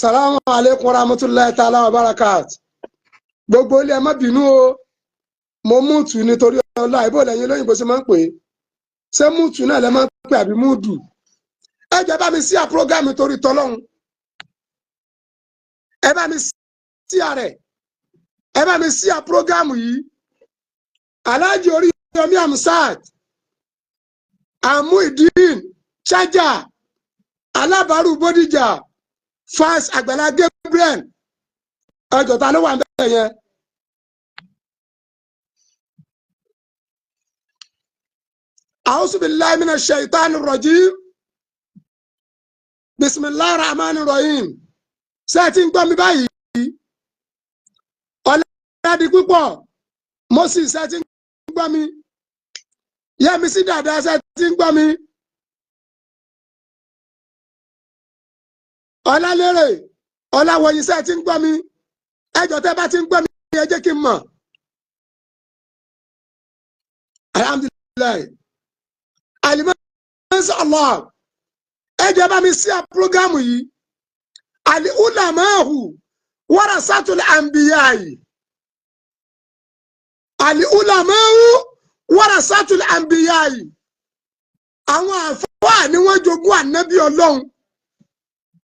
Salamu aleykum rahmatulahi ta'ala wa barakat. Gbogbo ilé, ẹ má bínú o, mo mute nítorí ọlá ìbò lẹ́yìn olóyìnbó ṣe máa ń pè é. Ṣé mute náà lẹ máa ń pè àbí múdù? Ẹ jẹ́ bá mi sí à program torí tọ́lọ́hún. Ẹ bá mi sí àrẹ, ẹ bá mi sí à program yìí. Alhaji Oríyọmí Hamzat, Amuideen Chaja, Alábàárù Bódìjà, fans Àgbàlá Gabriel, ẹjọ́ ta ló wà ń bẹ̀ yẹn? A'udhu billahi minash shaitani rajim. Bismillahir rahmanir rahim. Ṣé ẹ ti ń gbọ́ mi báyìí? Ọ̀làdì púpọ̀ Moses, ṣé ẹ ti ń gbọ́ mi? Yẹ́misí Dàda, ṣé ẹ ti ń gbọ́ mi? Ọlálérè Ọláwọyìn, ṣé ẹ ti ń gbọ́ mi? Ẹjọ́ tẹ́ bá ti ń gbọ́ mi, ẹ jẹ́ kí n mọ̀. Alhamdulilayi alimọ́sí Allah, ẹ jẹ́ bá mi sí à prógámù yìí. Al-ulamahu warasatul anbiya'i, al-ulamahu warasatul anbiya'i. Àwọn àfáà ni wọ́n jogún ànábì Ọlọ́run.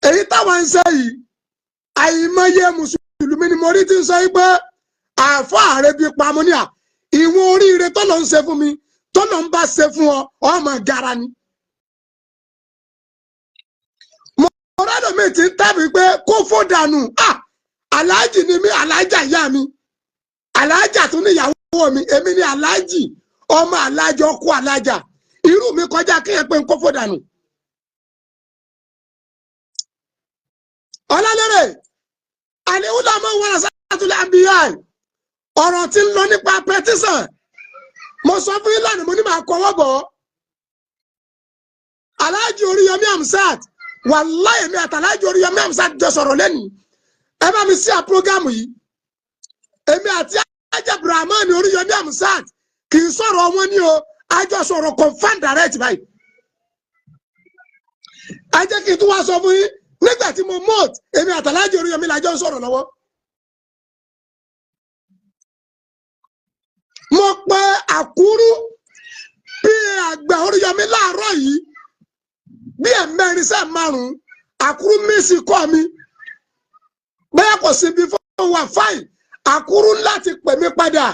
Èyí táwọn ń ṣe yìí, àìmọye mùsùlùmí ni mo rí tí ń sọ yìí pé àfáà rẹ bí pamọ́ ní à ìwọ̀n oríire tọ́lọ̀ ń ṣe fún mi, tọ́lọ̀ ń bá ṣe fún ọ, ọmọ gara ni. Mo rẹ́dọ̀ mi ti ń tàbí pé kó fó dànù. Aláàjì ni mí, aláàjà ìyá mi, aláàjà tún ní ìyàwó mi, èmi ni aláàjì ọmọ aláàjà ọkọ aláàjà. Irú mi kọjá kéèyàn pé ń kó fó dànù. Ọlálẹ́rẹ̀ àníwúlàmọ́ wọn sátúlẹ̀ àbíyá, ọ̀rọ̀ tí ń lọ nípa pẹtísàn, mo sọ fún yín lánàá, mo ní màá kọwọ́ bọ̀ ọ́. Alhaji Oríyọmí Hamzat, wàláhì èmi àti Alhaji Oríyọmí Hamzat jọ sọ̀rọ̀ lẹ́nu. Ẹ bá mi sí à prógámù yìí. Èmi àti Alhaji Abdulrahman Oríyọmí Hamzat kì í sọ̀rọ̀ wọn ní o, a jọ sọ̀rọ̀ confam direct báyìí. Ẹ jẹ́ kí n tún wá sọ fún yín, nígbà tí mo mọ̀t, èmi àti Alhaji Oríyọmí la jọ ń sọ̀rọ̀ lọ́wọ́. Mo pe àkúrú bí àgbà Oríyọmí láàárọ̀ yìí bí ẹ̀mẹ́rin sẹ́ márùn-ún, àkúrú mísì kọ́ mi bẹ́ẹ̀ kò sí bí fún wa fáìn. Àkúrú láti pè mí padà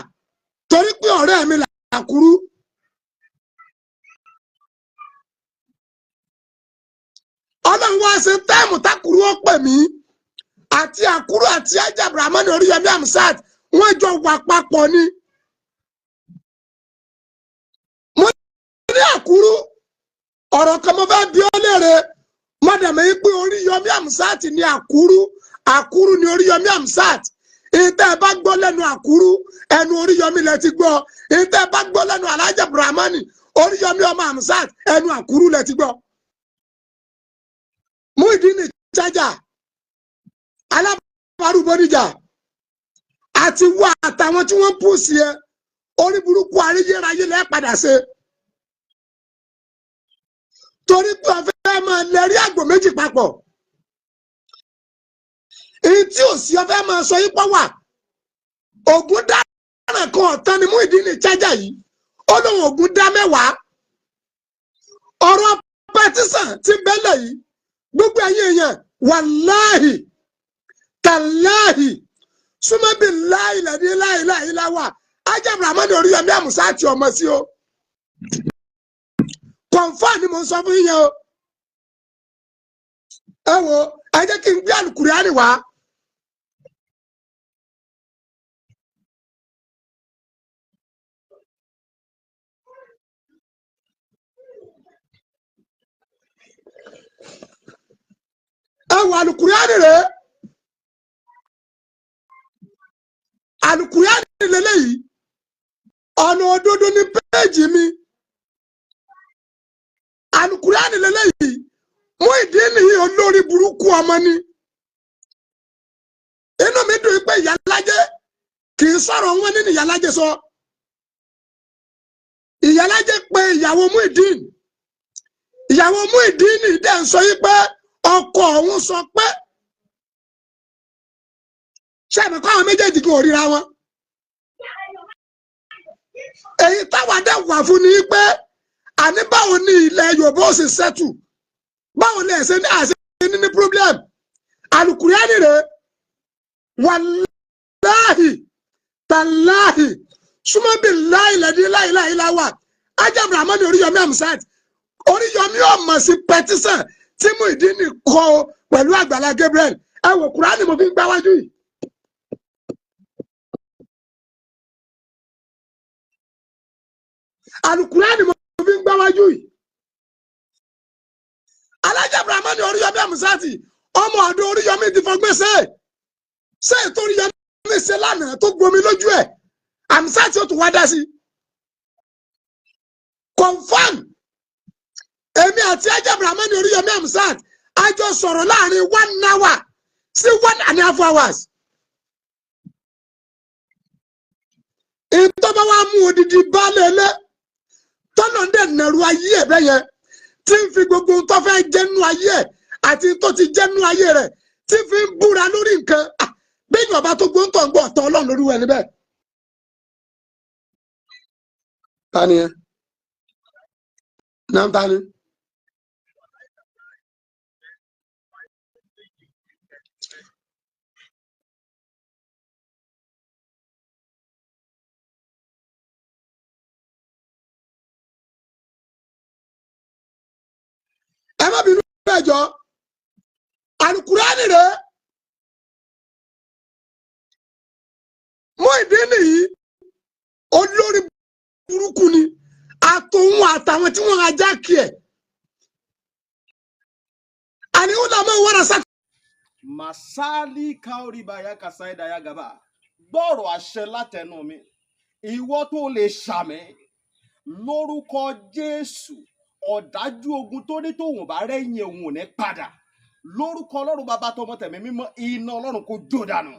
torí pé ọ̀rẹ́ mi là àkúrú. Ọlọ́run wá ṣe táìmù tákúrú ó pè mí àti àkúrú àti Alhaji Abdulrahman Oríyọmí Hamzat, wọ́n jọ wà papọ̀ ni. Mo ní àkúrú, ọ̀rọ̀ kan mo fẹ́ bi ọ́ léèrè. Mọ́dàmí yìí pé Oríyọmí Hamzat ní àkúrú, àkúrú ní Oríyọmí Hamzat. Ìtẹ́ ẹ bá gbọ́ lẹ́nu àkúrú, ẹnu Oríyọmí lẹ ti gbọ́. Ìtẹ́ ẹ bá gbọ́ lẹ́nu Alhaji Abdulrahman Oríyọmí ọmọ Hamzat, ẹnu àkúrú lẹ ti gbọ́. Muyideen Chaja, Alábàárù Bódìjà àti wá àtàwọn tí wọ́n pùsì ẹ, orí burúkú àríyéráyé lẹ́ padà ṣe, torí pé ọfẹ́ máa lẹ́rí àgbò méjì papọ̀. Èyí tí ò sí, ọfẹ́ máa sọ yípo wà ògùn dáná kan ọ̀tán ni Muyideen Chaja yìí, ó lóun ògùn dá mẹ́wàá. Ọ̀rọ̀ pẹtísàn ti bẹ́lẹ̀ yìí, gbogbo ẹ̀yin èèyàn, wàláhì tàláhì súnmọ́bì láìlẹ̀ ní láìláì láwà, Alhaji Abdulrahman Oríyọmí Hamzat ọmọ sí o, kọ̀ǹfà ni mo ń sọ fún yín yẹn o. Ẹ wo, ẹ jẹ́ kí n gbé àlùkùránì wá. Ẹ wo àlùkùránì rèé, àlùkùránì lélẹ́yìí, ọ̀nà òdodo ní péèjì mi. Àlùkùránì lélẹ́yìí. Muyideen nìyí, olórí burúkú ọmọ ni. Inú mi dùn pé ìyálájẹ kì í sọ̀rọ̀ wọn nínú ìyálájẹ sọ. Ìyálájẹ pé ìyàwó Muyideen, ìyàwó Muyideen dẹ̀ ń sọ yìí pé ọkọ òun sọ pé Ṣé ẹ̀mí kọ́ àwọn méjèèjì kí wọ́n ríra wọn? Èyí táwa dẹ̀ wà fún ni pé àní báwo ni ilẹ̀ Yorùbá ó ṣe settle, báwo ni ẹ̀ṣẹ̀ ní àṣẹ ní problem. Àlùkùránì rẹ̀, wàláhì tàláhì súnmọ́bì láìlẹ́dí láìláìláwà, Ajab Ramoni Oríyọmí Hamzat, Oríyọmí ọmọ sí petition tí Muyideen kọ pẹ̀lú Àgbàlá Gabriel. Ẹ wò, Kùránì mo fi ń gbáwájú yìí. Alukurani mo fi ń gbáwájú yìí. Alhaji Ramoni Oríyọmí Hamzat, ọmọ ọdún Oríyọmí ti fọgbọ́n ṣe ṣé ètò Oríyọmí ṣe lánàá tó gbomi lójú ẹ̀, Hamzat ó tún wá dá sí. Confirm, èmi àti Alhaji Ramoni Oríyọmí Hamzat a jọ sọ̀rọ̀ láàrin 1 hour sí 1.5 hours. Ìtọ́ba wa mú odidi baálé ilé tọ́nà ń dẹ̀ nàrú ayé ẹ̀ bẹ́yẹn tí ń fi gbogbo tó fẹ́ jẹ́nu ayé ẹ̀ àti tó ti jẹ́nu ayé rẹ̀ tí fi ń búra lórí nǹkan bẹ́ẹ̀ ọba tó gbóǹtọ̀ ń gbọ́ ọ̀tọ̀ Ọlọ́run lórí ẹ̀ níbẹ̀. Tani ẹ? Náà tani? Ẹ má bínú ẹjọ́, alukurani rẹ Muyideen nìyí, olórí burúkú ni àtòun àtàwọn tí wọ́n ajá kí ẹ̀ àní ó làmọ́ wàrà sá. Masali kaoribaya kasaida yagaba, gbọ́rọ̀ àṣẹ látẹnu mi, ìwọ tó lè ṣàmì lórúkọ Jésù, ọ̀dájú ogun tó ní tóun bá rẹ́yìn òun ò ní padà, lórúkọ Ọlọ́run bàbá tọmọ tẹ̀mí mímọ́, iná Ọlọ́run kò jó dànù.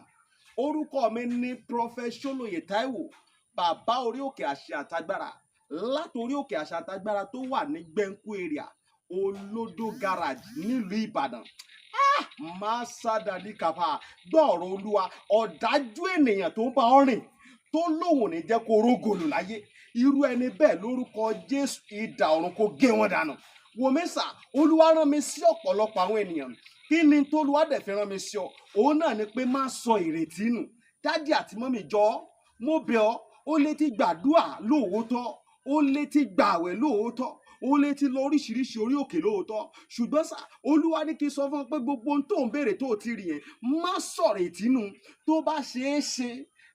Orúkọ mi ní Prophet Ṣólóyè Táíwò, bàbá orí òkè àṣẹ àtagbára, látòrí òkè àṣẹ àtagbára tó wà ní Gbẹ̀ǹkú area, Olódó garage nílùú Ìbàdàn. Máa sádàlí kàfà, gbọ́ọ̀rọ̀ Olúwa, ọ̀dájú ènìyàn tó ń bá ọ rìn tó lóun ò ní jẹ́ kó rógòlù láyé, irú ẹni bẹ́ẹ̀ lórúkọ Jésù, idà ọ̀run kó gé wọn dànù. Wòmísà, Olúwa rán mi sí ọ̀pọ̀lọpọ̀ àwọn ènìyàn. Kí ni tólúwa dẹ̀ fi rán mi sí ọ? Òun náà ni pé má sọ ìrètí nù. Dádì àti mọ́mì, jọ mo bẹ̀ ọ́, ó lè ti gbàdúà lóòótọ́, ó lè ti gbààwẹ̀ lóòótọ́, ó lè ti lọ oríṣiríṣi orí òkè lóòótọ́, ṣùgbọ́n sá, Olúwa ní kí n sọ fún ọ pé gbogbo ohun tó ń béèrè tó ti rí yẹn, má sọ̀rọ̀ ìtínú. Tó bá ṣeé ṣe,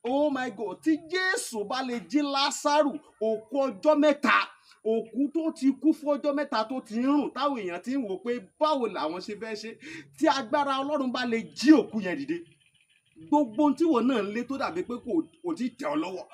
oh my God, tí Jésù bá lè jí Lásárù, òkú ọjọ́ mẹ́ta, òkú tó ti kú fún ọjọ́ mẹ́ta tó ti ń rùn, táwọn èèyàn ti ń wò pé báwo làwọn ṣe fẹ́ ṣe, tí agbára Ọlọ́run bá lè jí òkú yẹn dìde, gbogbo ohun tí wọn náà ń lé tó dàbí pé kò tí tẹ̀ ọ́ lọ́wọ́,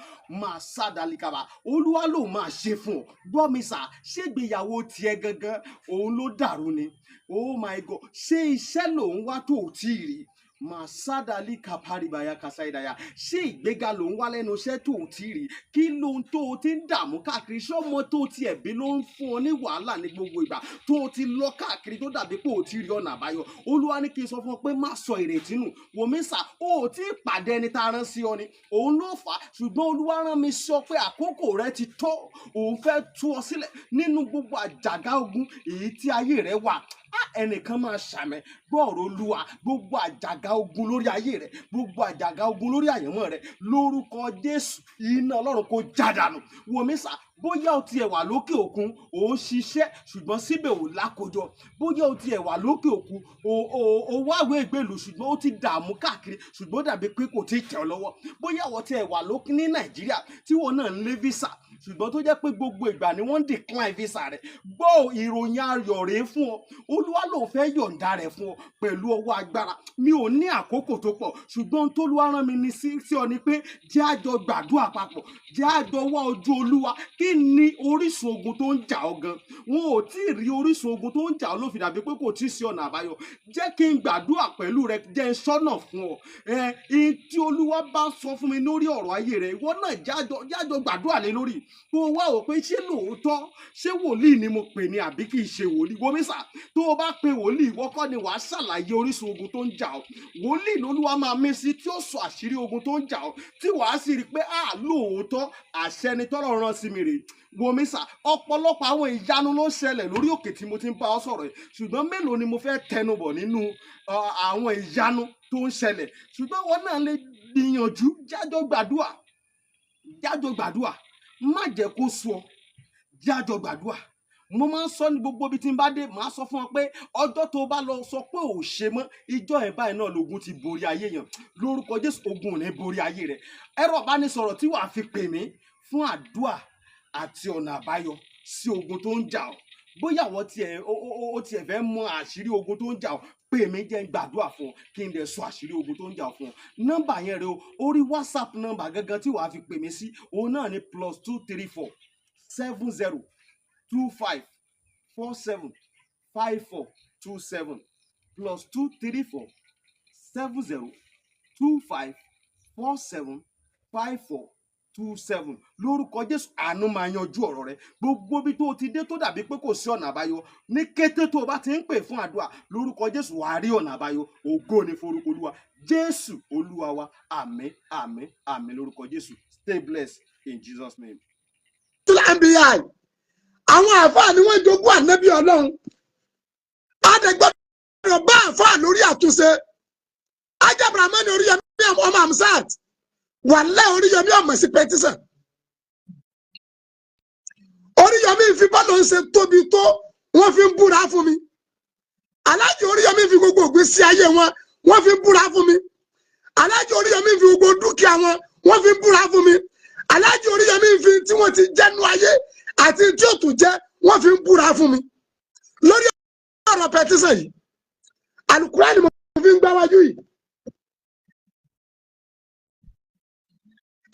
máa sá dalikaba, Olúwa ló máa ṣe fún ọ. Gbọ́ mi sà, ṣégbéyàwó tiẹ̀ gangan òun ló dàrú ni? Oh my God, ṣé iṣẹ́ lòun wá tó ò tí ì rí? Máa sádàlí kaparibaya kasaidaya, ṣé ìgbéga lòun wá lẹ́nu iṣẹ́ tó ò tí ì rí? Kí lóhun tó o ti ń dààmú káàkiri? Ṣọ́mọ tó o ti ẹ̀bí ló ń fún ọ ní wàhálà ní gbogbo ìgbà tó o ti lọ káàkiri tó dàbí pé o ti rí ọ̀nà àbáyọ? Olúwa ní kí n sọ fún ọ pé má sọ ìrètí nù. Wòmísà, o ò tí ì pàdé ẹni tá a rán sí ọ ni, òun ló fà á. Ṣùgbọ́n Olúwa rán mi sọ pé àkókò rẹ ti tó, òun fẹ́ tú ọ sílẹ̀ nínú gbogbo àjàgà ogun èyí tí ayé rẹ wà. Ẹnìkan máa ṣàmẹ, gbọ́ọ̀rọ̀ Olúwa, gbogbo àjàgà ogun lórí ayé rẹ, gbogbo àjàgà ogun lórí àyànmọ́ rẹ, lórúkọ Jésù, iná Ọlọ́run kò já dànù. Wòmísà, bóyá o tiẹ̀ wà lókè òkun, ò ń ṣiṣẹ́ ṣùgbọ́n síbẹ̀ ò lákòjọ, bóyá o tiẹ̀ wà lókè òkun, o wáwé ìgbèlú ṣùgbọ́n ó ti dààmú káàkiri ṣùgbọ́n ó dàbí pé kò tí ì tẹ̀ ọ́ lọ́wọ́, bóyá o tiẹ̀ wà lókè ní Nàìjíríà tí wọn náà ń lé visa ṣùgbọ́n tó jẹ́ pé gbogbo ìgbà ni wọ́n ń decline visa rẹ̀, gbọ́ ìròyìn ayọ̀ rèé fún ọ. Olúwa ló fẹ́ yọ̀ǹda rẹ̀ fún ọ pẹ̀lú ọwọ́ agbára. Mi ò ní àkókò tó pọ̀, ṣùgbọ́n ohun t'Olúwa rán mi ní sí ọ ni pé jẹ́ àjọ gbàdúrà papọ̀, jẹ́ àjọ wá ojú Olúwa kí Kí ni orísun ogun tó ń jà ọ́ gan? Wọn ò tí ì rí orísun ogun tó ń jà ọ́ ló fi dàbí pé kò tí ì sí ọ̀nà àbáyọ. Jẹ́ kí n gbàdúrà pẹ̀lú rẹ, jẹ́ n sọ́nà fún ọ. Ẹ ihun tí Olúwa bá sọ fún mi lórí ọ̀rọ̀ ayé rẹ, ìwọ náà jájọ jájọ gbàdúrà lé lórí, kó o wá wò pé ṣé lóòótọ́, ṣé wòlíì ni mo pè ní àbí kì í ṣe wòlíì. Wòmísà, tó o bá pe wòlíì, ìwọ kọ́ ni wàá ṣàlàyé orísun ogun tó ń jà ọ́. Wòlíì lolúwa máa mí sí tí ó sọ àṣírí ogun tó ń jà ọ́, tí wàá sì rí i pé à lóòótọ́, àṣẹ ni tọ́lọ́run rán sí mi rèé. Wòmísà, ọ̀pọ̀lọpọ̀ àwọn ìyanu ló ń ṣẹlẹ̀ lórí òkè tí mo ti ń bá ọ sọ̀rọ̀ yìí, ṣùgbọ́n mélòó ni mo fẹ́ tẹnubọ̀ nínú àwọn ìyanu tó ń ṣẹlẹ̀? Ṣùgbọ́n wọn náà lè gbìyànjú, jájọ gbàdúà, jájọ gbàdúà. Má jẹ́ kó sú ọ, jájọ gbàdúà. Mo máa ń sọ ní gbogbo ibi tí n bá dé, màá sọ fún ọ pé ọjọ́ tó o bá lọ sọ pé ò ṣe mọ́, ìjọ ẹ̀ báyìí náà lógun ti borí ayé yẹn. Lórúkọ Jésù, ogun ò ní borí ayé rẹ. Ẹ̀rọ ìbánisọ̀rọ̀ tí wàá fi pè mí fún àdúà àti ọ̀nà àbáyọ sí ogun tó ń jà ọ́, bóyá àwọn tiẹ̀ ó tiẹ̀ fẹ́ mọ àṣírí ogun tó ń jà ọ́, pè mí, jẹ́ n gbàdúrà fún ọ, kí n dẹ̀ sọ àṣírí ogun tó ń jà ọ́ fún ọ. Nọ́mbà yẹn rẹ o, orí WhatsApp nọ́mbà gangan tí wàá fi pè mí sí, òun náà ni +234 70 25 47 54 27, +234 70 25 47 54 27. Lórúkọ Jésù, àánú máa yanjú ọ̀rọ̀ rẹ. Gbogbo ibi tó o ti dé tó dàbí pé kò sí ọ̀nà àbáyọ, ní kété tó o bá ti ń pè fún àdúrà, lórúkọ Jésù, wàá rí ọ̀nà àbáyọ. Ògo ni forúkọ Olúwa. Jésù Olúwa wa. Àmín, àmín, àmín lórúkọ Jésù. Stay blessed in Jesus' name. Nbi àwọn àáfàá ni wọ́n jogún ànábì Ọlọ́run. Adẹ̀gbọ́dọ̀ bá àáfàá lórí àtúnṣe. Ajábramani Oríyọmí ọmọ Amsat wàlẹ́ Oríyọmí ọmọ sí petition. Oríyọmí fi bọ́ọ̀lù ń ṣe tóbi tó, wọ́n fi ń búra fún mi. Aláàjì Oríyọmí fi gbogbo ògbésí ayé wọn, wọ́n fi ń búra fún mi. Aláàjì Oríyọmí fi gbogbo dúkìá wọn, wọ́n fi ń búra fún mi. Aláàjì Oríyọmí fi tí wọ́n ti jẹ́nu ayé àti tí ó tún jẹ́, wọ́n fi ń búra fún mi lórí ọ̀rọ̀ petition yìí. Alukurani mo fi ń gbáwájú yìí.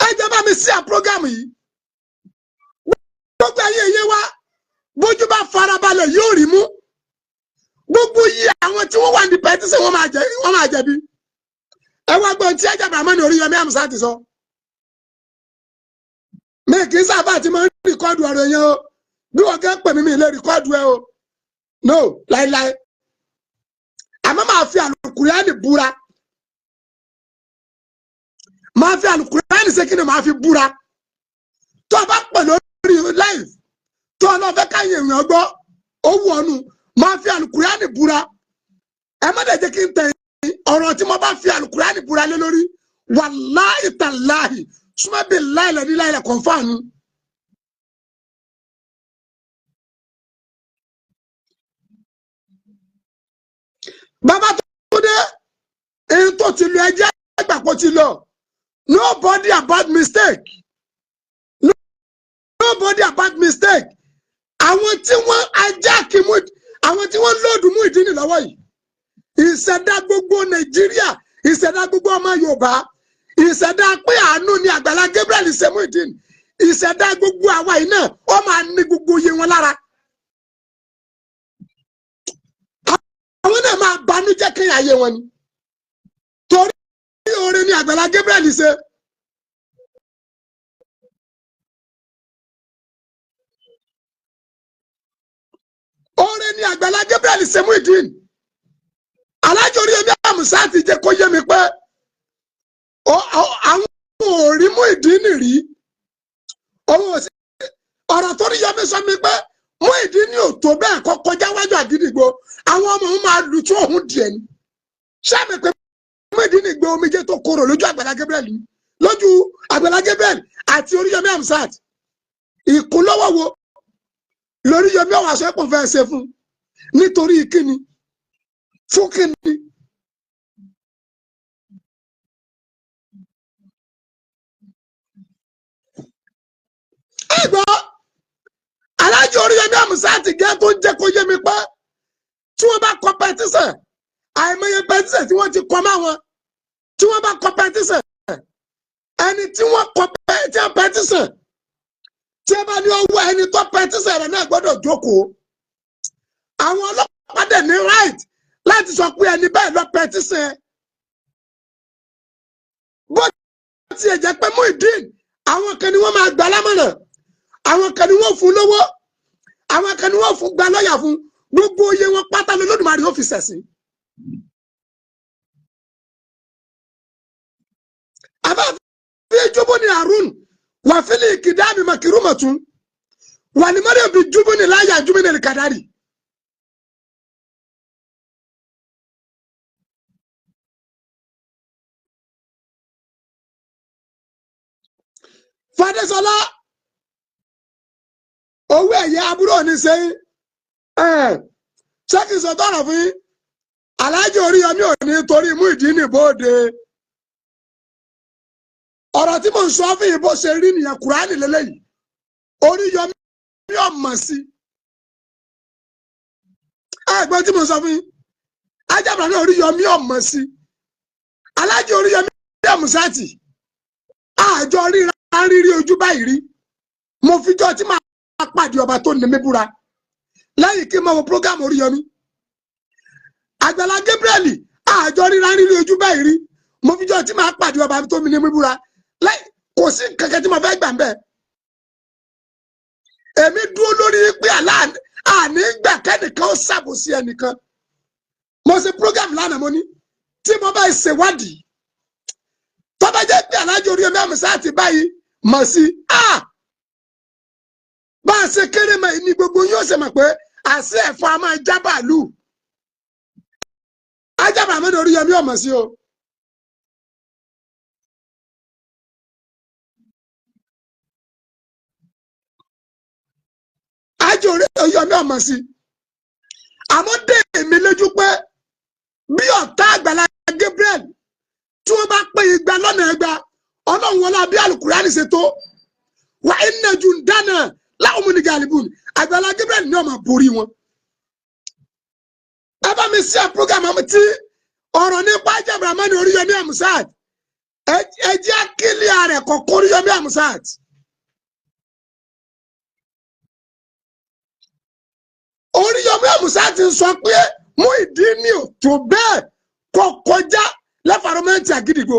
Ẹ jẹ́ bá mi sí à program yìí. Gbogbo ẹ̀yin èyí wa, bójú bá farabalẹ̀ yóò rí mú. Gbogbo yìí, àwọn tí wọ́n wà ní petition, wọ́n máa jẹ̀bi. Ẹ wá gbọ́n tí ẹ̀jẹ̀ Bàmánì Oríyọmí Àmúsá ti sọ. Mi kì í sábà tí mo ń record ọ̀rọ̀ yẹn o. Bí wọ́n gẹ́ pè mí, mi lè record ẹ o, no, láíláí. Àmọ́ máa fi àlùkùránì búra, máa fi àlùkùránì ṣe kí ni, máa fi búra. Tó o bá pè lórí live, tó o lọ fẹ́ káyọ̀ èèyàn gbọ́, ó wù ọ́nù. Máa fi àlùkùránì búra. Ẹ má dẹ̀ jẹ́ kí n tẹ̀ ọ̀rọ̀ tí mo bá fi àlùkùránì búra lé lórí, wàláhì tàláhì súnmọ́ bí láìlẹ̀ ní láìlẹ̀ kọ̀ǹfàánù. Bàbá tó dé èyí tó ti lọ, ẹjẹ́ àgbàpọ̀ ti lọ. Nobody about mistake, nobody about mistake. Àwọn tí wọ́n ajá kì mú, àwọn tí wọ́n load Muyideen lọ́wọ́ yìí, ìṣẹ̀dá gbogbo Nàìjíríà, ìṣẹ̀dá gbogbo ọmọ Yorùbá, ìṣẹ̀dá pé àánú ni Àgbàlá Gabriel ṣe Muyideen, ìṣẹ̀dá gbogbo àwa yìí náà, ó máa ní gbogbo iye wọn lára. Àwọn náà máa banújẹ́ kéèyàn ayé wọn ni, torí oore ni Àgbàlá Gabriel ṣe. Oore ni Àgbàlá Gabriel ṣe Muyideen. Alájọ Oríyọmí Àmùsá ti jẹ́ kó yé mi pé àwọn ò rí Muyideen rí, òun ò sí. Ọ̀rọ̀ tó rí yọmí sọ mi pé Muyideen ò tó bẹ́ẹ̀ kọ́ kọjá wájú àgídìgbò, àwọn ọmọ òun máa lù tí òun díẹ̀ ni. Sáàmì pé Muyideen gbé omijé tó korò lójú Àgbàlá Gabriel, lójú Àgbàlá Gabriel àti Oríyọmí Hamzat. Ìkúnlọ́wọ́ wo lóríyọmí ọ̀wà sọ pé fẹ́ ṣe fún, nítorí kíni, fún kíni? Ẹ gbọ́, Alájọ Oríyọmí Hamzat gẹ́ tó ń jẹ́ kó yé mi pé tí wọ́n bá kọ petition, àìmọye petition tí wọ́n ti kọ máwọn, tí wọ́n bá kọ petition, ẹni tí wọ́n kọ petition Tí ẹ bá ní ọwọ́ ẹni tó petition rẹ̀ náà gbọ́dọ̀ jókòó. Àwọn ọlọ́pàá dẹ̀ ní right láti sọ pé ẹni bẹ́ẹ̀ lọ petition. Bó tiẹ̀ jẹ́ pé Muyideen, àwọn kan ni wọ́n máa gbà lámọ̀ràn, àwọn kan ni wọ́n fún lówó, àwọn kan ni wọ́n fún gba lọ́ọ̀yà fún, gbogbo iye wọn pátá lọ́lọ́dúnmarè ó fi ṣẹ̀sín. Àbá fi jóbó ní Harun wà fílì kìdáàmì makirumọ̀tún wà ní mọ́rẹ́ bí júbú ní láyà júbú ní kàdárì. Fadésọlá, owó ẹ̀yẹ aburú òní sẹ́yìn ẹ̀ ṣé kí n sọ tọrọ fún yín? Aláàjì Oríyọmí ò ní torí Muyideen bóde. Ọ̀rọ̀ tí mò ń sọ fún yín, bó ṣe rí nìyẹn. Kùránì lélẹ́yìí, Oríyọmí ò mọ̀ sí. Ẹ̀gbọ́n tí mò ń sọ fún yín, ajábàá náà, Oríyọmí ò mọ̀ sí. Aláàjì Oríyọmí Àmùsátì, àjọ ríra rírí ojú báyìí rí. Mo fijọ́ tí màá pàdé ọba tó ní mi búra lẹ́yìn kí n máa wo program Oríyọmí. Àgbàlá Gabriel, àjọ ríra rírí ojú báyìí rí. Mo fijọ́ tí màá pàdé ọba tó ní mi búra lẹ́yìn. Kò sí kankan tí mo fẹ́ gbà ń bẹ́ẹ̀. Èmi dúró lórí pé àní gbà kẹ́nìkan ó ṣàbòsí ẹnìkan. Mo ṣe program lánàá, mo ní tí mo bá ṣèwádìí, tó bá jẹ́ pé Aláàjì Oríyọmí Àmùsátì báyìí mọ̀ sí a bá a ṣe kéré mọ́ ní gbogbo yóò ṣe mọ̀ pé àṣẹ ẹ̀fọ́ a máa já bàálù. Ajábà mẹ́rin, Oríyọmí ọ̀mọ̀ sí o. Ájò Oríyọmí ọ̀mọ̀ sí, àmọ́ dé èmi lójú pé bí ọ̀tá Àgbàlá Gabriel tí wọ́n bá pé 200 lọ́nà 2,000, Ọlọ́run wọlé bí alukurani ṣe tó wà inna jundana lahumul galibun, Àgbàlá Gabriel ní ọmọ borí wọn. Ẹ bá mi ṣe program tí ọ̀rọ̀ nípa Ajábàrámánì Oríyọmí Àmùsát, ẹ jẹ́ kílíà rẹ̀ kọ̀ọ̀kan. Oríyọmí Àmùsát. Oríyọmí Àmùsát ti sọ pé Muyideen ní ò tó bẹ́ẹ̀ kó kọjá lẹ́fàrọ́mẹ́ntì àgídìgbò.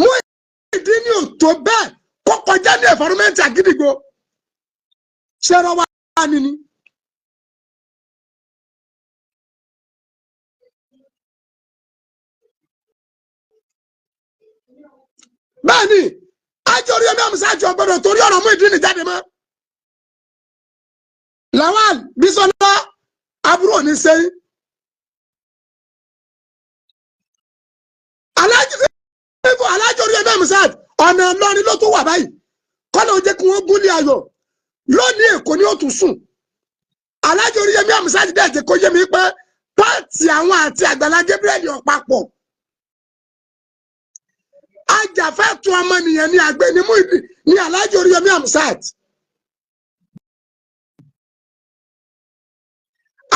Muyideen ní ò tó bẹ́ẹ̀ kó kọjá ní ẹ̀fàrọ́mẹ́ntì àgídìgbò. Ṣẹ́rọ wá ní ni. Bẹ́ẹ̀ ni ajé Oríyọmí Àmùsát gbọ́dọ̀ torí ọ̀rọ̀ Muyideen jáde mọ́. Lawal Bisola, aburú ò ní sẹ́yìn. Aláàjì fífò, Aláàjì Oríyọmí Àmùsát, ọ̀nà Ìlọrin ló tó wà báyìí. Kọ́nà ó jẹ́ kí wọ́n gúnlé ayọ̀ lónìí, Èkó ni ó tún sùn. Aláàjì Oríyọmí Àmùsát dẹ̀ jẹ́ kó yé mi pé pààtì àwọn àti Àgbàlá Gabriel ọ̀pápọ̀ ajàfẹ́tọ̀ọ́ ọmọnìyàn ní àgbẹ̀ ní Muyideen ní Aláàjì Oríyọmí Àmùsát.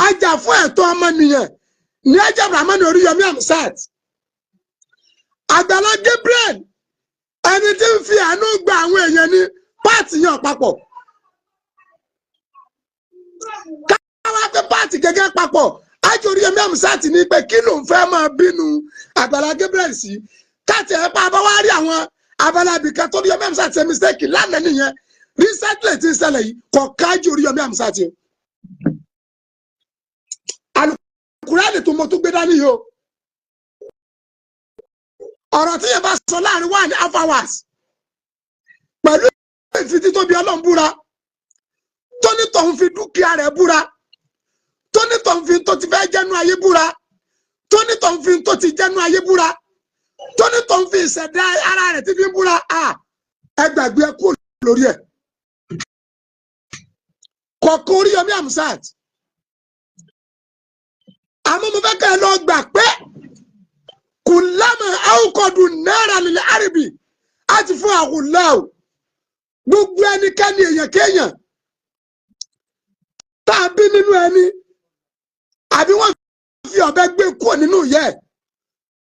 Ajá fún ẹ̀tọ́ ọmọnìyàn ní Ajábàrámánì Oríyọmí Àmùsát. Àgbàlá Gabriel, ẹni tí ń fi àánú gba àwọn èèyàn ní páàtì yẹn papọ̀. Káwá pé páàtì gẹ́gẹ́ papọ̀, Ájò Oríyọmí Àmùsát ní pé kí ló ń fẹ́ máa bínú Àgbàlá Gabriel sí? Káàtì ẹ̀ pa abáwá rí àwọn abala ibìkan tó Oríyọmí Àmùsát ṣe mistake lánàá nìyẹn. Recently tí ń ṣẹlẹ̀ yìí kọ̀ kájú Oríyọmí Àmùsát o. Kùránì tó mo tún gbé dání yìí o, ọ̀rọ̀ tí yẹn bá sọ láàrin 1.5 hours pẹ̀lú ìfitítóbi Ọlọ́run búra, tónítọ̀hún fi dúkìá rẹ̀ búra, tónítọ̀hún fi tó ti fẹ́ jẹ́nu ayé búra, tónítọ̀hún fi tó ti jẹ́nu ayé búra, tónítọ̀hún fi ìṣẹ̀dá ara rẹ̀ ti fi ń búra, ẹ gbàgbé, ẹ kúrò lórí ẹ̀. Kọ̀ọ̀kan Oríyọmí Àmùsát, àmọ́ mo fẹ́ kẹ́ ẹ lọ gbà pé kùlámà àwòkọ́dù náírà lílẹ̀ àrìbì àti fún àwùláwò gbogbo ẹnikẹ́ni, èèyàn kéèyàn tá a bí nínú ẹni àbí wọ́n fi ọ̀bẹ gbé kúrò nínú yẹ,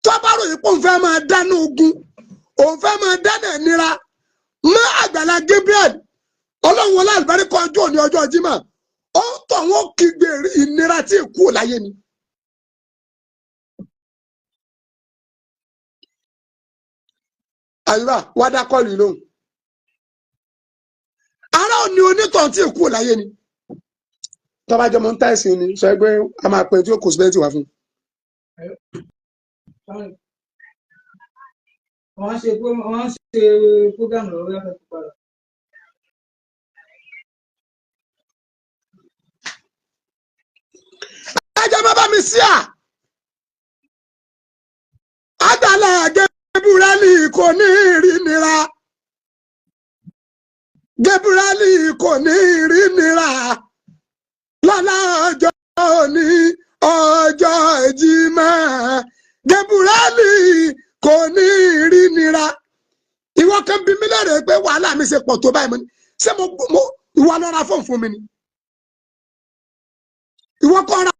tó bá ròyìn pé òun fẹ́ máa dáná ogun, òun fẹ́ máa dáná ìnira. Mọ́ Àgbàlá Gabriel, Ọlọ́run wọlé àlùbáríkọ ọjọ́ òní, ọjọ́ Jímọ̀, ó ń tọ̀ wọ́n kígbe ìnira tí ì kú láyé ni. Àyùbá wá dá kọ́ọ̀lù yìí lóhùn. Ará òní onítàn tí ì kú láyé ni. Tọ́ba jọmọ ń táìsì ni sọ pé a máa pè tí ó kò sí bẹ́ẹ̀ tí wà fún. Wọ́n ń ṣe program lọ́wọ́ yàtọ̀ tó padà. Ẹjọ́ bá bá mi sí à. Àgbàlá Gabriel kò ní rí nira. Gabriel kò ní rí nira. Lọ́lá ọjọ́ òní, ọjọ́ Jímọ̀. Gabriel kò ní rí nira. Ìwọ kan bí mi lérè pé wàhálà mi ṣe pọ̀ tó báyìí, mo ní ṣé mo ìwọ lọ ra fóònù fún mi ni? Ìwọ kọ́ ra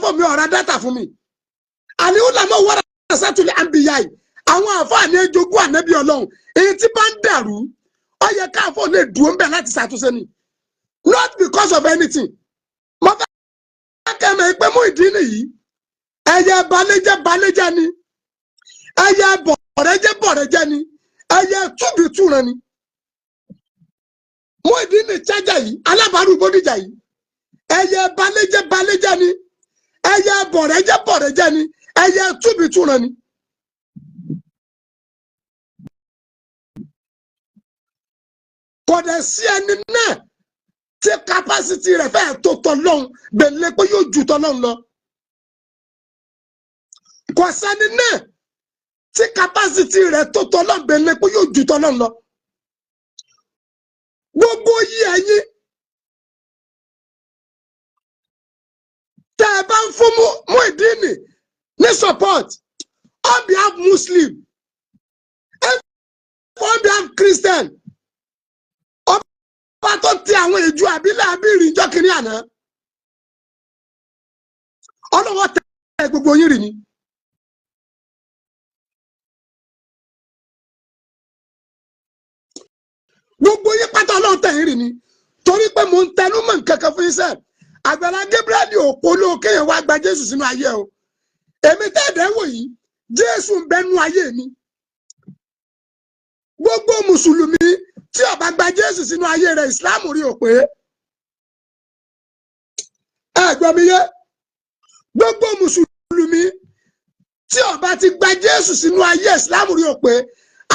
fóònù mi, ọ̀ra data fún mi. Àní ó lànà wọ́n sátúlẹ̀ àǹbíyá yìí. Àwọn àfáàní ejogún ànábì Ọlọ́run. Èyí tí bá ń dàrú, ó yẹ káàfọ́ lè dùn ó ń bẹ̀ láti ṣàtúnṣe ni. Not because of anything. Mo fẹ́ kẹ́mẹ̀ pé Muyideen nìyí. Ẹyẹ balẹ̀jẹ́ balẹ̀jẹ́ ni. Ẹyẹ bọ̀rẹ́jẹ́ bọ̀rẹ́jẹ́ ni. Ẹyẹ túbìtúran ni. Muyideen ní chájà yìí, alábàárù Bódìjà yìí. Ẹyẹ balẹ̀jẹ́ balẹ̀jẹ́ ni. Ẹyẹ bọ̀rẹ́jẹ́ bọ̀rẹ́jẹ́ ni. Ẹyẹ túbìtúran ni. Kò dẹ̀ sí ẹni náà tí capacity rẹ̀ fẹ́ tó tọ́lọ́hún bẹ̀lẹ́ pé yóò ju tọ́lọ́hún lọ. Kò sẹ́ni náà tí capacity rẹ̀ tó tọ́lọ́hún bẹ̀lẹ́ pé yóò ju tọ́lọ́hún lọ. Gbogbo yí ẹ̀yin tẹ́ ẹ bá ń fún Muyideen ní support on behalf Muslim, on behalf Christian, ọba tó ti àwọn ìjọ àbílẹ̀ àbírí ìjọ kìíní àná, ọlọ́wọ́ tẹ gbogbo yín rì ni. Gbogbo yín pátá Ọlọ́run tẹ̀ yín rì ni, torí pé mò ń tẹnu mọ́ nǹkan kan fún yín sẹ́ẹ̀. Àgbàlá Gabriel òpó ló kéèyàn wá gba Jésù sínú ayé o. Èmi tẹ́ẹ̀dẹ́ wò yìí, Jésù ń bẹnu ayé mi. Gbogbo mùsùlùmí tí ó bá gba Jésù sínú ayé rẹ̀, ìsìláàmù rí o pé. Ẹ gbọ́ mi yé? Gbogbo mùsùlùmí tí ó bá ti gba Jésù sínú ayé, ìsìláàmù rí o pé.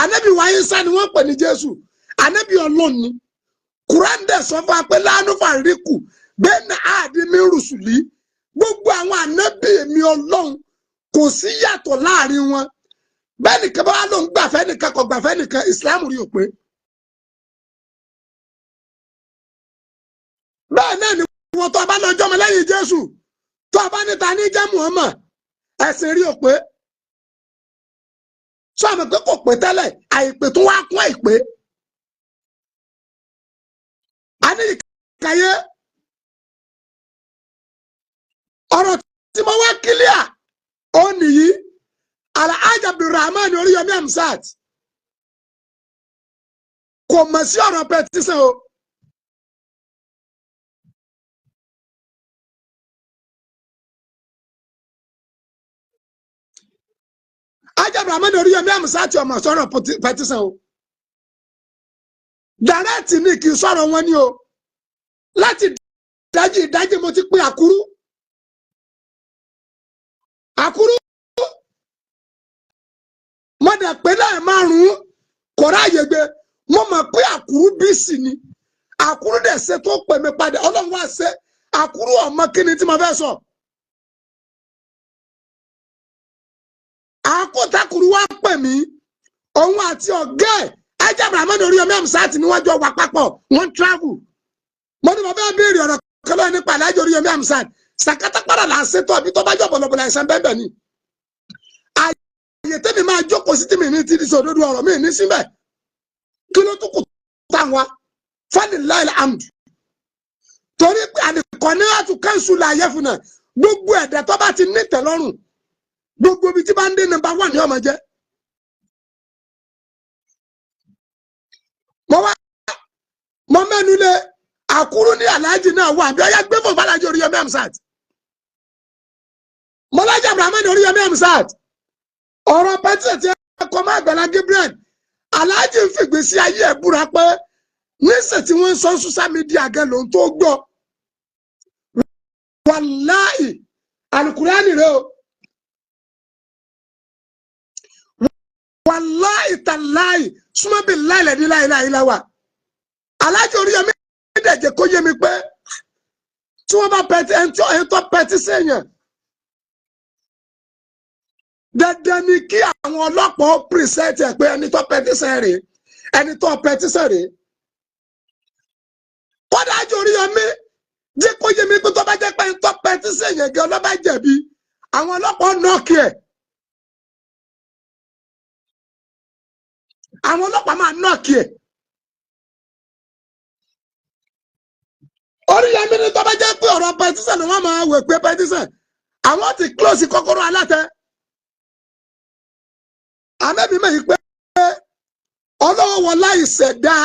Ànábì wa Ìsá ni wọ́n pè ní Jésù. Ànábì Ọlọ́run ni. Kùránì dẹ̀ sọ fún wa pé láàánú fàríkù bẹ́ẹ̀ ni àdí mi rùsùlì. Gbogbo àwọn ànábì mi Ọlọ́run kò sí yàtọ̀ láàrin wọn. Bẹ́ẹ̀ nìkan bá wà ló ń gbàfẹ́ nìkan kò gbàfẹ́ nìkan, ìsìláàmù rí o pé. Bẹ́ẹ̀ náà ni wọ́n tó bá lọ́jọ́ ọmọ lẹ́yìn Jésù tó bá níta ní jẹ́ Muhammad, ẹ̀sìn rí o pé. Sọ àmì pé kò pé tẹ́lẹ̀, àìpé tó wá kún àìpé. A ní ìkàyé ọ̀rọ̀ tí mo wá kílíà ó nìyí. Alhaji Abdulrahman Oríyọmí Hamzat kò mọ̀ sí ọ̀rọ̀ pẹtísàn o. Alhaji Abdulrahman Oríyọmí Hamzat ọmọ sọ̀rọ̀ pẹtísàn o. Dàrẹ́tì ni kì í sọ̀rọ̀ wọn ni o. Láti ìdájí ìdájí mo ti pe Àkúrú. Àkúrú mo dẹ̀ pé láì márùn-ún kò ráàyè gbé. Mo mọ̀ pé Àkúrú bísí ni. Àkúrú dẹ̀ ṣe tó pè mí padà, Ọlọ́run wá ṣe Àkúrú ọmọ kíni tí mo fẹ́ sọ. Àkótakùrú wá pè mí, òun àti ọ̀gá ẹ̀ Alhaji Abdulrahman Oríyọmí Hamzat ni wọ́n jọ wà papọ̀, wọ́n travel. Mo ní mo fẹ́ béèrè ọ̀rọ̀ kan lọ́wọ́ nípa Alhaji Oríyọmí Hamzat. Sàkátà padà là ń ṣètò àbí tó bá jọ bọ̀lọ̀bọ̀lọ̀ àìsàn bẹ́ẹ̀ bẹ́ẹ̀ ni. Àyè tẹ́mi máa jókòó sí tí mi ní ti sọ òdodo ọ̀rọ̀ mi ní síbẹ̀. Kí ló tún kù táwa? Falilahi alhamdu. Torí pé àlìkọ́ni àti kánṣu là yẹ fún náà. Gbogbo ẹ̀dá tó bá ti ní ìtẹ́lọ́rùn, gbogbo ibi tí bá ń dé nọ́mbà wà ní ọmọ jẹ́. Mo Mo wá mo mẹ́nu lé àkúrú ní aláàjì náà wà bí ọyá gbé fún Fàlájì Oríyọmí Hamzat, Mọ́lájà Abrahamu Oríyọmí Hamzat. Ọ̀rọ̀ petition tí ẹ kọ́ mọ́ Àgbàlá Gabriel, aláàjì ń fìgbésí ayé ẹ̀ búra pé níṣẹ́ tí wọ́n ń sọ social media gan lòun tó gbọ́. Wàláì, alukurani rẹ o, wàláì tàláì súnmọ́bì láìlẹ̀ ní láìláì láwà. Aláàjì Oríyọmí dẹ̀jẹ̀ kó yé mi pé tí wọ́n bá pẹtí ẹni tó pẹtí sèèyàn, dandan ni kí àwọn ọlọ́pàá pírísẹ́ǹtì ẹ̀ pé ẹni tó pẹtí sẹ́ rèé, ẹni tó pẹtí sẹ́ rèé. Kódà Àjì Oríyọmí jẹ́ kó yé mi pé tó bá jẹ́ pé ẹni tó pẹtí sèèyàn gan ló bá jẹ̀bi, àwọn ọlọ́pàá nọ́ọ̀kì ẹ̀, àwọn ọlọ́pàá máa nọ́ọ̀kì ẹ̀. Oríyọmí ní tó bá jẹ́ pé ọ̀rọ̀ pẹtísàn ni wọ́n máa wẹ̀ pé pẹtísàn, àwọn ti close kọ́kọ́rọ́ alátẹ. Àmẹ́bí mẹ́yìn pé ọlọ́wọ́ wọn láì ṣẹ̀dá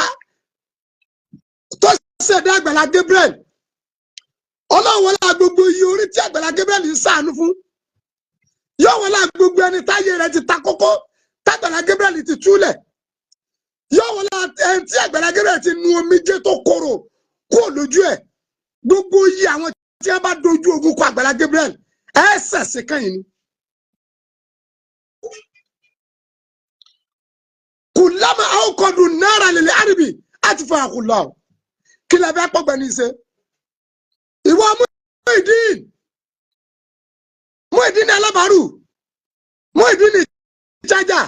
tó ṣẹ̀dá Àgbàlá Gabriel, ọlọ́wọ́ wọn láà gbogbo iye orí tí Àgbàlá Gabriel ń ṣàánú fún, yóò wọn láà gbogbo ẹni táyé rẹ̀ ti ta kókó tágbàlá Gabriel ti túlẹ̀, yóò wọn láà ẹni tí Àgbàlá Gabriel ti nu omijé tó korò kúrò lójú ẹ̀. Gbogbo iye àwọn tí wọ́n bá dojú ogun kọ Àgbàlá Gabriel, ẹ ṣẹ̀ṣẹ̀ kẹ́yìn ni. Kùlámà àwòkọ́dù náírà lèlè àríbì àti fún àkùlọ kí lè fẹ́ pọ̀gbẹ́ ní í ṣe. Ìwọ Muyideen, Muyideen ní alábàárù, Muyideen ní chájà,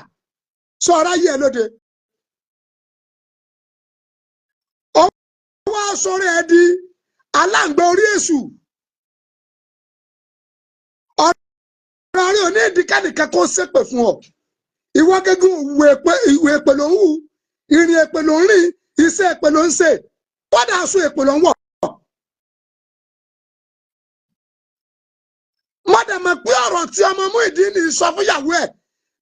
sọ̀rọ̀ ayé ẹ lóde. Ọwọ́ sọ̀rọ̀ ẹ di aláǹgbá orí èṣù. Ọ̀rọ̀ rẹ ò ní ìdíkàdìkà kó ṣépè fún ọ. Ìwọ gẹ́gẹ́ ìwé èpè ló ń hù, ìrìn èpè ló ń rìn, iṣẹ́ èpè ló ń ṣe, kódà aṣọ èpè ló ń wọ̀. Mọ́dàmọ́ pé ọ̀rọ̀ tí ọmọ Muyideen ní sọ fún ìyàwó ẹ̀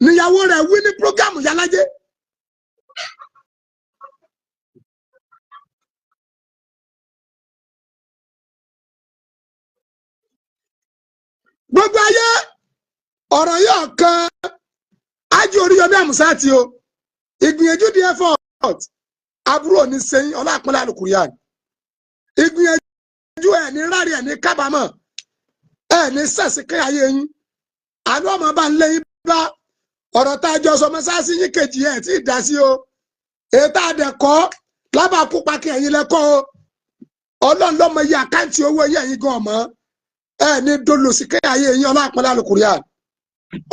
níyàwó rẹ̀ wí ní prógámù Yálájé. Gbogbo ayé ọ̀rọ̀ yóò kan Ájì Oríyọmí Àmùsáàtì o. Ìgbìyànjú di effort aburú òní sẹ́yìn ọlọ́àpọ̀lẹ́ àlùkùrìyà. Ìgbìyànjú ẹ̀ ní rárí ẹ̀ ní kábàámọ̀ ẹ̀ ní sẹ̀sì kí ayé yín àánú ọmọ bá ń lé yín bá. Ọ̀rọ̀ tá a jọ sọ mọ́sáàsì yín kejì ẹ̀ tí ì dá sí o. Èyí tá a dẹ̀ kọ́ lábàákúpa kí ẹ̀yin lẹ́kọ́ o. Ọlọ́run ló mọ iye àkáǹtì owó yín, ẹ̀yin gan ọ̀mọ́ ẹ̀ ní dolòsì kí ayé yín ọlọ́àpọ̀lẹ́ àlùkùrìyà.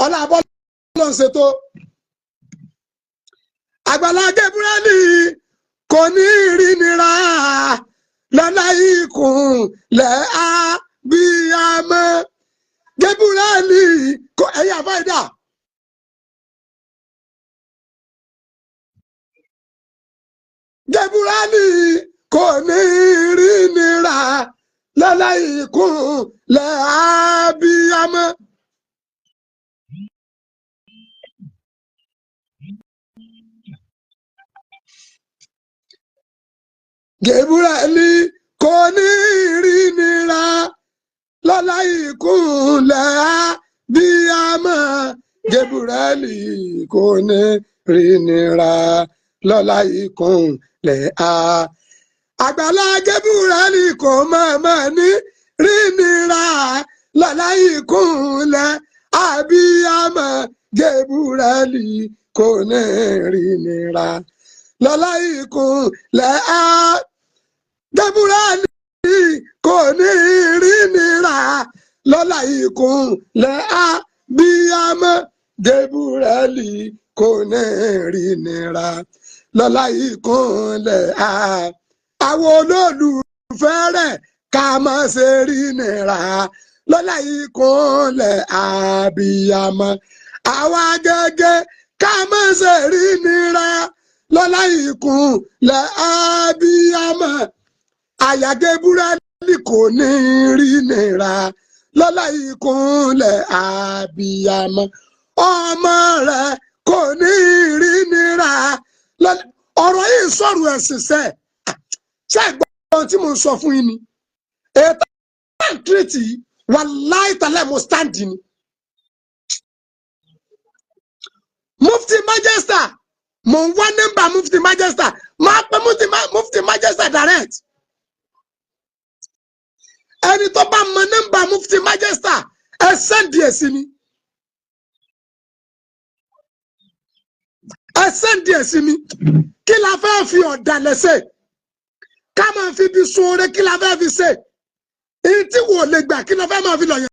Ọlọ́àbọ̀ ló ń ṣètò. Àgbàlá Gabriel kò ní rí nira lọ́lá ikùn lẹ́ á bí a mọ́. Gabriel kò ẹ̀yà àfáìdá. Gabriel kò ní rí nira lọ́lá ikùn lẹ́ á bí a mọ́. Gabriel kò ní rí nira lọ́lá ìkúnlẹ̀ bí a mọ̀. Gabriel kò ní rí nira lọ́lá ìkúnlẹ̀ a. Àgbàlá Gabriel kò mọ̀ọ́mọ̀ ní rí nira lọ́lá ìkúnlẹ̀ àbí a mọ̀. Gabriel kò ní rí nira lọ́lá ìkúnlẹ̀ a. Gabriel kò ní rí nira lọ́lá ìkúnlẹ̀ a bí a mọ̀. Gabriel kò ní rí nira lọ́lá ìkúnlẹ̀ a. Àwọn olólùfẹ́ rẹ̀ ká má ṣe rí nira lọ́lá ìkúnlẹ̀ àbíyamọ. Àwa gẹ́gẹ́ ká má ṣe rí nira lọ́lá ìkúnlẹ̀ àbíyamọ. Àyà Gabriel kò ní rí nira lọ́lá ìkúnlẹ̀ àbíyamọ. Ọmọ rẹ̀ kò ní rí nira lọ́lá. Ọ̀rọ̀ yìí ń sọ̀rọ̀ ẹ̀sìn sẹ́. Ṣé ìgbọ́n tí mo ń sọ fún yín ni ètò àǹtírìtì yìí? Wàláì tàlẹ́, mo stand ni. Mufti Manchester, mo ń wá nọ́mbà Mufti Manchester, máa pẹ́ Mufti Manchester direct. Ẹni tó bá mọ nọ́mbà Mufti Manchester, ẹ send ẹ̀ sí mi, ẹ send ẹ̀ sí mi. Kí la fẹ́ fi ọ̀dàlẹ̀ ṣe? Ká máa fi bí sun oore, kí la fẹ́ fi ṣe? Èyí tí wò lè gbà, kí la fẹ́ máa fi lọ yàn?